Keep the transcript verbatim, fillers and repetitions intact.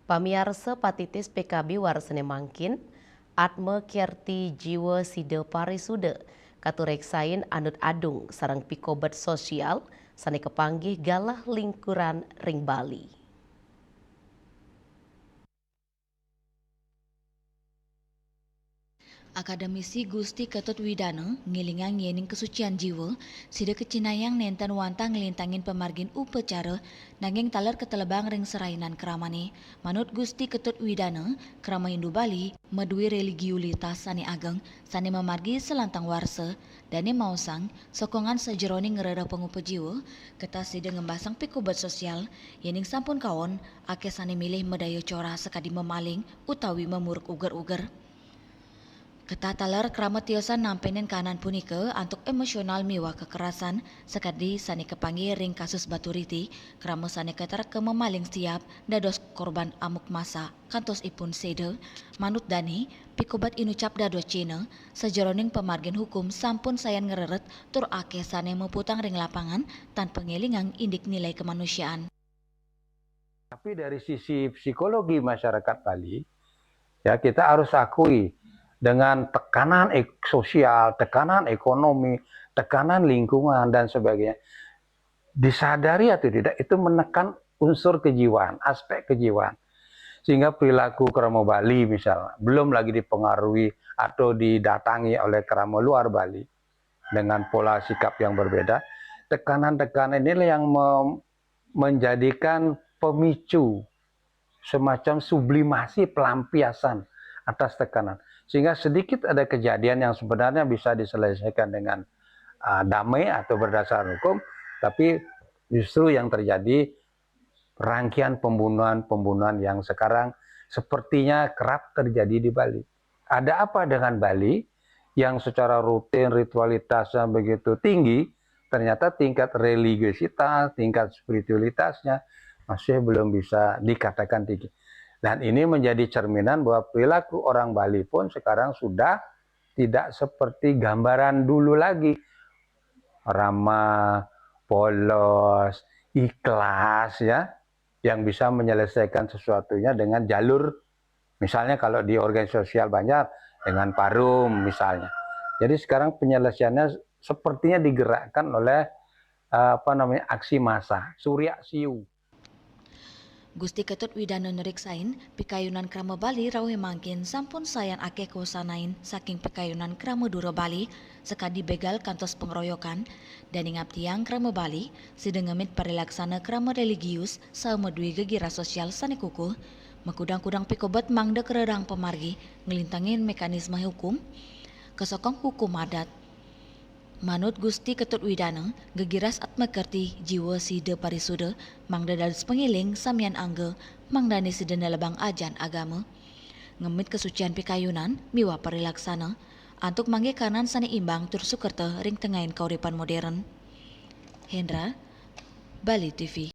Pamiarsa, patitis P K B warsa sané mangkin, Atma Kerti Jiwa Sida Parisuda katureksain anut adung sareng pikobet sosial sané kapanggih galah lingkuran ring Bali. Akademisi Gusti Ketut Widana ngilingang yéning kasucian jiwa sida kacinayang nénten wantah nglintangin pamargin upacara, nanging taler katelebang ring serainan kramané. Manut Gusti Ketut Widana, krama Hindu Bali madué religiulitas sané ageng, sané mamargi salantang warsa. Dané maosang, sokongan sajeroning ngrereh pangupa jiwa, ketah sida ngembasang pikobet sosial, yéning sampun kaon, akéh sané milih madaya corah sakadi mamaling utawi mamuruk uger-uger. Ketah taler krama tiosan nampénin kahanan punika antuk émosional miwah kekerasan, sakadi sané kapanggih ring kasus Baturiti, krama sané katerka mamaling siap dados korban amuk massa kantos ipun séda. Manut dané, pikobet inucap dados cihna, sajeroning pamargin hukum sampun sayan ngrereh tur akéh sané muputang ring lapangan tanpa ngelingang indik nilai kemanusiaan. Tapi dari sisi psikologi masyarakat Bali, ya, kita harus akui, dengan tekanan ek-, sosial, tekanan ekonomi, tekanan lingkungan dan sebagainya, disadari atau tidak, itu menekan unsur kejiwaan, aspek kejiwaan. Sehingga perilaku krama Bali misalnya, belum lagi dipengaruhi atau didatangi oleh krama luar Bali dengan pola sikap yang berbeda, tekanan-tekanan inilah yang mem-, menjadikan pemicu, semacam sublimasi, pelampiasan atas tekanan. Sehingga sedikit ada kejadian yang sebenarnya bisa diselesaikan dengan, ah, damai atau berdasar hukum, tapi justru yang terjadi rangkaian pembunuhan-pembunuhan yang sekarang sepertinya kerap terjadi di Bali. Ada apa dengan Bali yang secara rutin ritualitasnya begitu tinggi, ternyata tingkat religiositas, tingkat spiritualitasnya masih belum bisa dikatakan tinggi. Dan ini menjadi cerminan bahwa perilaku orang Bali pun sekarang sudah tidak seperti gambaran dulu lagi. Ramah, polos, ikhlas, ya, yang bisa menyelesaikan sesuatunya dengan jalur, misalnya kalau di organisasi sosial banyak, dengan parum misalnya. Jadi sekarang penyelesaiannya sepertinya digerakkan oleh, eh, apa namanya, aksi massa, suryak siu. Gusti Ketut Widana nreksain, pikayunan krama Bali rauh mangkin sampun sayan akéh kawasanain saking pikayunan krama dura Bali, sakadi bégal kantos pangroyokan. Dané ngabdiang krama Bali, sida ngemit parilaksana krama religius saha madué gegiras sosial sané kukuh. Makudang-kudang pikobet mangda karerehang pamargi nglintangin mékanisme hukum, kasokong hukum adat. Manut Gusti Ketut Widana, gegiras Atma Kerti Jiwa Sida Parisuda mangda dados pangiling samian angga mangdané sida nelebang ajahan agama. Ngemit kasucian pikayunan miwah parilaksana antuk manggih kahanan sané imbang tur sukerta ring tengahing kauripan modern. Hendra, Bali T V.